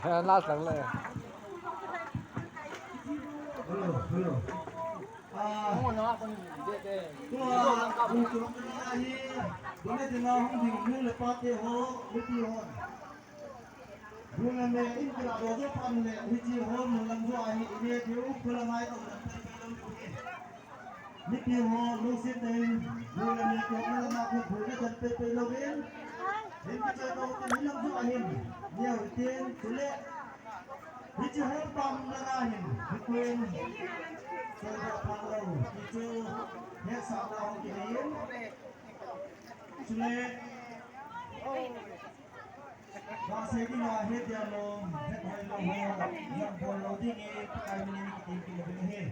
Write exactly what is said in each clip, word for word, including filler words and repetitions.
Last lang le. Hello, hello. Ah, tua, tua, tua, ahi, dona dina hung ding, nu le pa te ho, mipi ho. Dona me in kila do jo pan le, hichi ho, mun lang jo ahi, ine diu, kula mai to, lang pai pai lo, ine. Mipi ho, lungset tah in, bu le me kihotna lama khu bu nadan pei pei louvin. Hin kichoi tau tin hilam chu ahin. Neo hitin, chule. Hiche hung pam langa hin, hikun. Soidoh phat lou, hichu, hetsahna hung kinei in. Chule. Vahse dinga het dia lou, het hoi lou ho, jam bol lou dingin, Pakai minin kitim kit uvin ahi.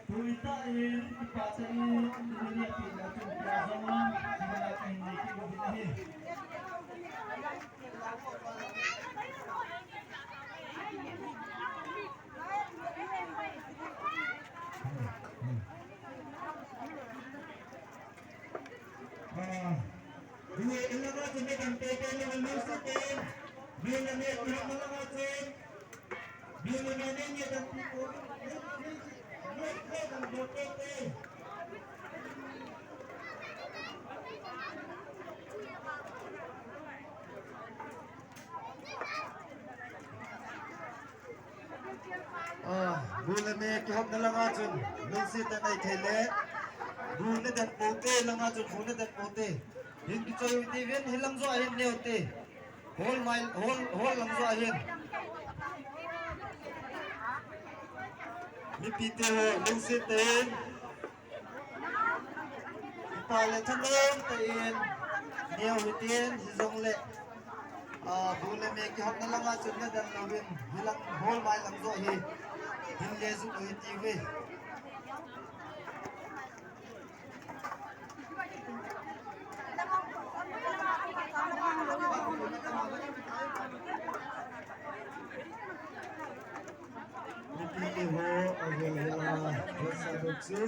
Tuitah in, kipah tah in, tuni a pina chun pia jong, pina kahin nei kit uvin ahi. Ah, dua in langa chun nedan pei pei lou, lungset tah in. Dua in langa chun, dua in langa nedan pei pei lou, nedan pei pei. Ah, bu le me kihopna langa chun, lungset tah in nei thei le. Bu nadan pou te, langa chun bu nadan pou te. Hin kichoi u hite uvin, hilam jo ahin neo te. Hol mai, hol, hol lang jo ahin. Mipi te ho, lungset tah in. Kipah le thanom tah in, neo hitin, hijongle, ah, bu le me kihopna langa chun nadan louvin, hilang hol mai lang jo hi, hin le jut u hite uve. Mipi te ho, avel vel a, hetsah dok chu.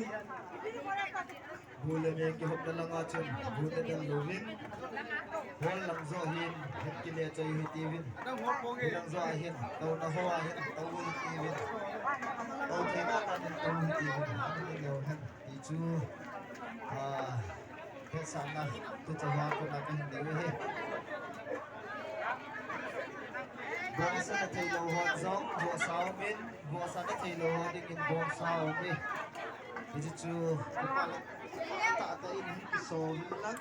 Bu le me kihopna langa chun, bu nadan louvin. Hol lang jo hin, hin kile choi u hite uvin. Hilang jo ahin, touna ho ahin, tou u hite uvin. Tou theina tah in tou u hite uvin. Ahin lou hen. Ti chu, ah, hetsahna, tu chu ha kona kahin nei u ahi. Bongsa nathei lou hon jong, bongsa umin, bongsa nathei lou ho dingin bongsa umin. Hichu chu, kipah le tah tah in hin kiso umin lang.